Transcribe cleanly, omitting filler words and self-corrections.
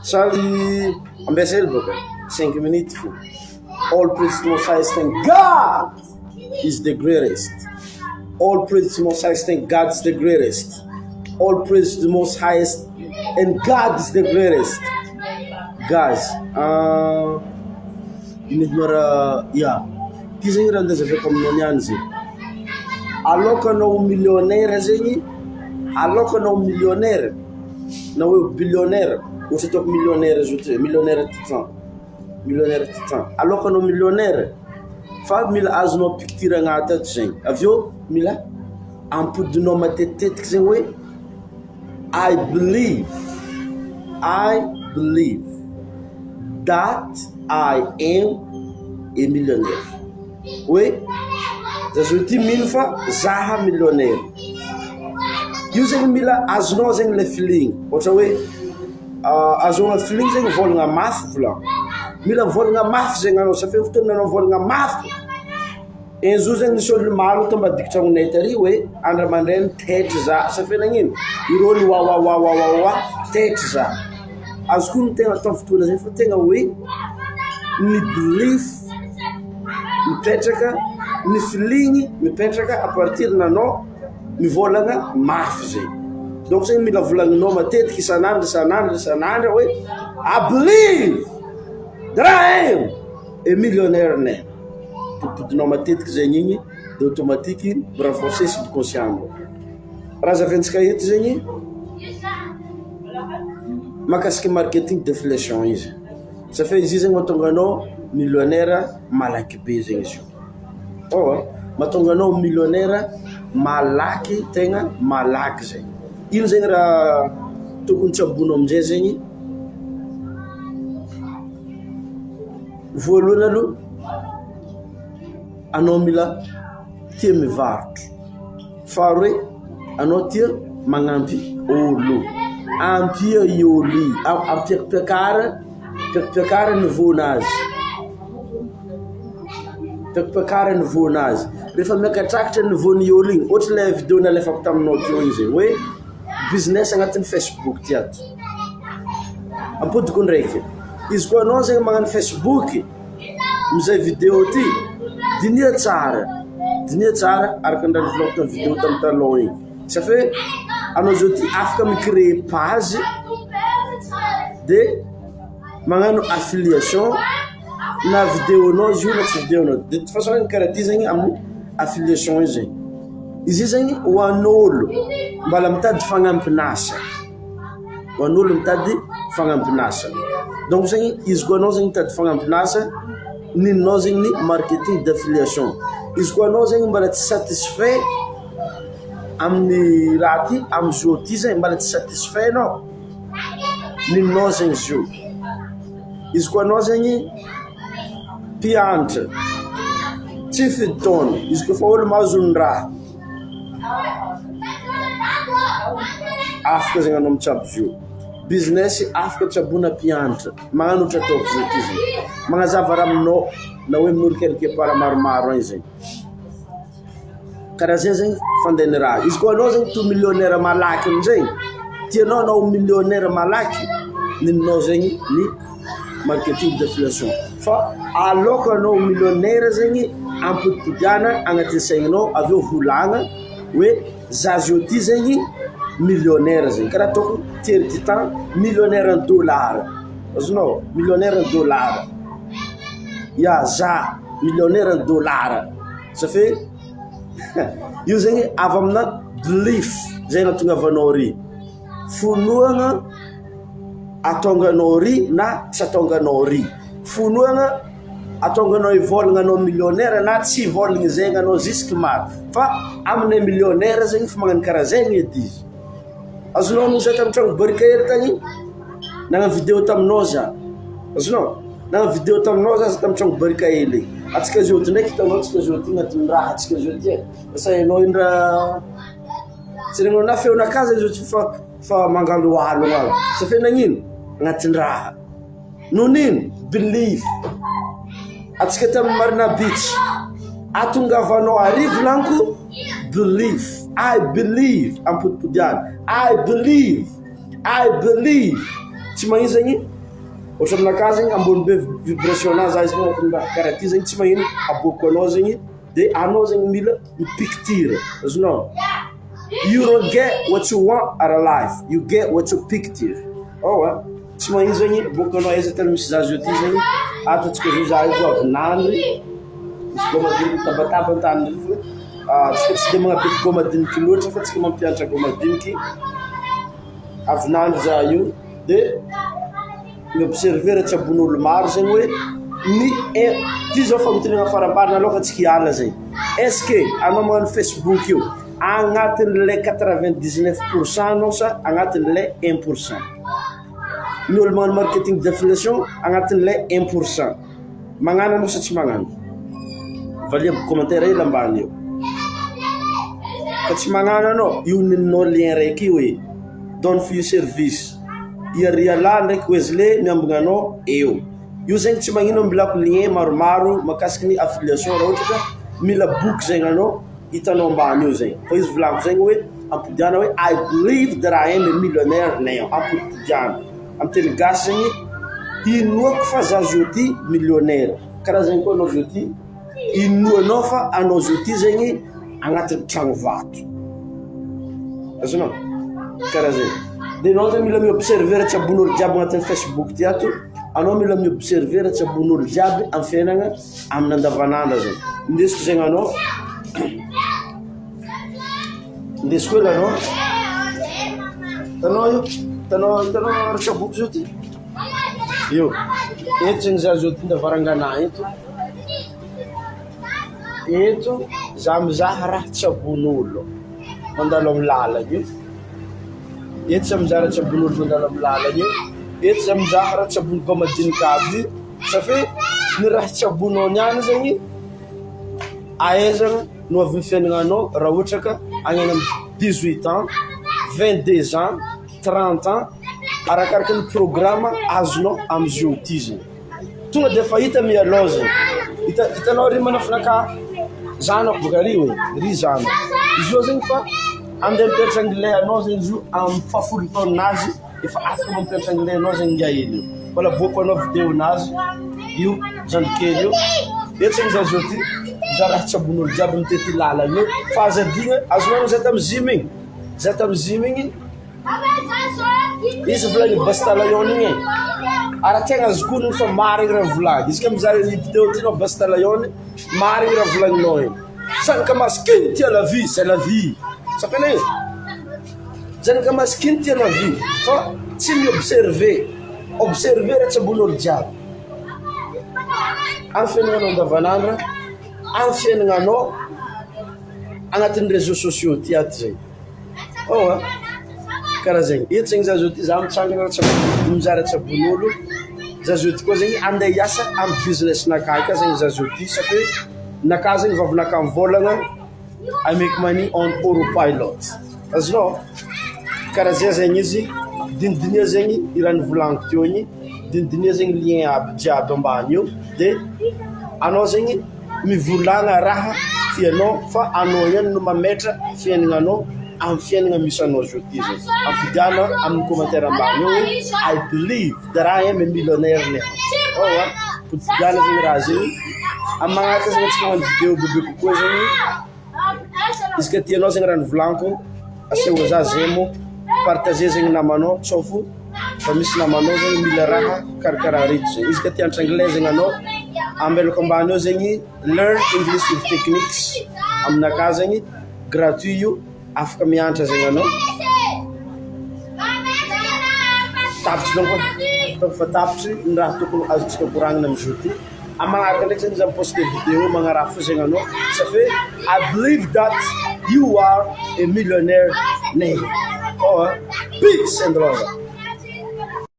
Saly ambesa hely bôka, 5 minutes fo. All praise to Most Highest and God is the greatest. All praise to Most Highest and God is the greatest. All praise to the Most Highest and God is the greatest. Guys, ino edy ma raha, ya, ty zegny raha ndazavaiko aminao niany zegny. Aloka anao ho millionnaire zegny, aloka anao ho millionnaire na hoe billionnaire, ohatra ataoko millionnaire zao ty, millionnaire titan, millionnaire titan. Aloka anao millionnaire fa mila azonao picture agnaty ato zegny, avy eo mila ampodinao matetitetiky zegny hoe I believe, I believe that I am a millionaire. Hoe za zao ty mino fa zaha millionnaire. Io zegny mila azonao zegny le feeling, ohatra hoe ahazoana feeling zegny vôlagna mafy volagno, mila mivôlagna mafy zegny anao satria fotoana anao mivôlagna mafy, un jour zegny nisy ôlo maro tambadiky tragnonay tary hoe andro aman-dreny taitry za, satria nagnino? Irô niwawawawawawa taitry za, azoko ono tegna tamin'ny fotoana zay fa tegna hoe ny belief mipetraka, ny feeling mipetraka à partir nanao mivôlagna mafy zegny, donc zegny mila volagninao matetiky isan'andro isan'andro isan'andro hoe I believe that I am a millionaire now. Toditodinao matetiky zegny igny de automatique mi-renforcer subconscient-nao. Raha zaventsika eto zegny mahakasiky marketing d'affiliation izy, satria izy io zegny mahatonga anao millionnaire malaky be zegny izy io, ôa mahatonga anao millionnaire malaky tegna malaky zegny. Ino zegny raha tokony tsabonao amizay zegny, voalohany aloha anao mila tia mivarotro, faharoe anao tia magnampy ôlo, ampia i ôlo i, ampiakapiakara ampiakapiakara niveau-nazy, ampiakapiakara niveau-nazy, rehefa miakatrakatra niveau-n'ny ôlo igny, ohatra le vidéo nalefako taminao teo igny zay hoe business agnatin'ny Facebook ty ato, ampodiko ndraiky, izy koa anao zegny magnano Facebook amizay vidéo ty, diniha tsara, diniha tsara araka ny raha novolaniko tamin'ny vidéo tamin'ny taloha igny, satria anao zao ty afaka mi-créer page de magnano affiliation na vidéo-nao izy io na tsy vidéo-nao, de toute façon karaha ty zegny amin'ny affiliation io zegny, izy io zegny ho an'ôlo mbala mitady fagnampin'asa, ho an'olo mitady fagnampin'asa, donc zegny izy koa anao zegny mitady fagnampin'asa ninonao zegny ny marketing d'affiliation, izy koa anao zegny mbola tsy satisfait amin'ny raha ty amizao ty zegny mbola tsy satisfait anao, ninonao zegny izy io, izy koa anao zegny mpianatra tsy fidy taona, izy koa fa olo mahazo ny raha afaka zegny anao mitsabo izy io, business afaka tsaboina mpianatra magnano ohatra ataoko zao ty zegny, magnazava raha aminao na hoe amin'olo quelque part maromaro agny zegny, karaha zay zegny fandehan'ny raha, izy koa anao zegny te ho millionnaire malaky amizay, tianao anao ho millionnaire malaky, ninonao zegny ny marketing d'affiliation fa aloka anao ho millionnaire zegny ampodipodiana agnatin'ny saigninao avy eo volagna hoe za zao ty zegny millionnaire zegny karaha ataoko Thierry Titan millionnaire en dollar, azonao millionnaire en dollar, ya za millionnaire en dollar, ça fait io zegny avy amina belief zay nahatongavanao ary, finoagna ahatonga anao ry na tsy ahatonga anao ry, finoagna ahatonga anao hivôlagna anao millionnaire na tsy hivôlagna zegny anao jusque maty fa aminay millionnaire zegny fa magnano karaha zegny edy izy. Azonao no za tamin'ny tragno barika hely tagny nagnano vidéo taminao za, azonao? Nagnano vidéo taminao za tamin'ny tragno barika hely igny, antsika zao ty ndraiky hitanao antsika zao ty agnatin'ny raha antsika zao ty e, lasa hainao ino raha tsy regninao na feonakahy zay zao ty fa fa mangalohalogno aby, sa fe nagnino? Agnatin'ny raha. Noho n'ino? Belief. Antsika tamin'ny Marina Beach, ahatongavanao ary volaniko belief, I believe, ampodipodiana, I believe, I believe. Tsy magnino zegny, ohatra aminakahy zegny ambony be vibration-nahy za izy agnatin'ny raha karaha ty zegny tsy magnino aboakako anao zegny de anao zegny mila mi-picture, azonao? You don't get what you want out of life, you get what you picture. Ao a, tsy magnino zegny aboakanao aiza tany misy za zao ty zegny, ato antsika zao za io vao avy nandry, misy gôma madiniky mitabataba an-tany ery fa tsika tsy de magnabe gôma madiniky loatra fa tsika mampianatra gôma madiniky, avy nandry za io de mi-observer raha tsabon'olo maro zegny hoe ny ty zao fagnotaniana faramparany aloha antsika hiala zegny, est ce que anao magnano facebook io agnatin'ilay 99 pourcent anao sa agnatin'ilay 1 pourcent? Ny olo magnano marketing d'affiliation agnatin'ilay 1 pourcent, magnano anao sa tsy magnano? Valia commentaire hely ambany eo. Fa tsy magnano anao, io ninonao lien raiky io e, done for you service, iarialahy ndraiky Wesley miambigna anao eo. Io zegny tsy magnino ambilako lien maromaro mahakasiky ny affiliation raha ohatra ka mila boky zegny anao, hitanao ambany eo zegny. Fa izy volagniko zegny hoe ampodiana hoe I believe that I am a millionaire now, ampodiana. Amin'ny teny gasy zegny, inoako fa za zao ty millionnaire. Karaha zegny koa anao zao ty, inoanao fa anao zao ty zegny agnatin'ny tragno vato. Azonao? Karaha zegny. De anao zegny mila mi-observer raha tsabon'olo jiaby agnatin'ny facebook ty ato, anao mila mi-observer raha tsabon'olo jiaby amin'ny fiainagna amin'ny andavanandro zegny. Indesiko zegny anao, indesiko hely anao, hitanao io, hitanao hitanao raha tsaboko zao ty? Io, eto zegny za zao ty lavarangana eto, eto za mizaha raha tsabon'olo mandalo amin'ny lalana io, eto za mizaha raha tsabon'olo mandalo amin'ny lalana io, eto za mizaha raha tsabon'ny ba madinika aby io, safe ny raha tsabonao niany zegny ahaizana no avy ny fiaignananao raha ohatra ka any amin'ny 18 ans, 22 ans, 30 ans arakaraka ny programme azonao amin'izao ty zegny. Tonga de efa hita mialoha zegny. Hita hitanao ry manafinakahy zanako bôka ry oe, ry zanako. Izy io zegny fa andeha hampianatra anglais anao zegny izy io amin'ny fahafolo taoninazy efa afaka mampianatra anglais anao zegny ngiahy hely io. Mbola aboako anao vidéo-nazy io zandrikely io. Eto zegny za zao ty mizaha raha tsabon'olo jiaby mitety lalana io fa aza adino azonao anao za tamin'ny gym igny, za tamin'ny gym igny Izy volagny Basta Lion igny e, ary tegna azoko onony fa marigny raha volagny, izy ka mizaha vidéo ty anao Basta Lion, marigny raha volagninao igny, zanaka masikiny tia la vie, c'est la vie, sakanay e, zanaka masikiny tia la vie fa tsy mi-observer, observer raha tsy ambon'olo jiaby, amin'ny fiaignananao andavanandro, amin'ny fiaignananao agnatin'ny réseaux sociaux ty ato zegny. Ao a! Karaha zegny. Eto zegny za zao ty za mitsangana mizara tsabon'olo, za zao ty koa zegny andeha hiasa amy business-nakahy ka zegny za zao ty satria nakahy zegny vavinakahy mivôlagna I make money on autopilot, azonao? Karaha zay zegny izy, dinidiniha zegny i raha nivolagniko teo igny, dinidiniha zegny lien aby jiaby ambany io de anao zegny. Mivolagna raha tianao fa anao ihany no mametra fiaignananao amin'ny fiaignana misy anao zao ty zao. Ampidiana amin'ny commentaire ambany eo hoe I believe that I am a millionaire now. Ao a, ampidiana zegny raha zegny. Amin'ny magnaraka zegny antsika magnano vidéo bebe kokoa zegny. Izy ka tianao zegny raha nivolagniko, asehoa za j'aime, partager zegny namanao sao fo fa misy namanao zegny mila raha karakaraha reto zegny. Izy ka te hianatra anglais zegny anao, ambelako ambany eo zegny learn english with techniques aminakahy zegny gratuit io, afaka mianatra zegny anao. Tapitry donc ataoko fa tapitry ny raha tokony azontsika koragnina amizao ty. Amin'ny magnaraka ndraiky zegny za mi-poste vidéo magnaraha fo zegny anao ça fait I believe that you are a millionaire now. Peace and love.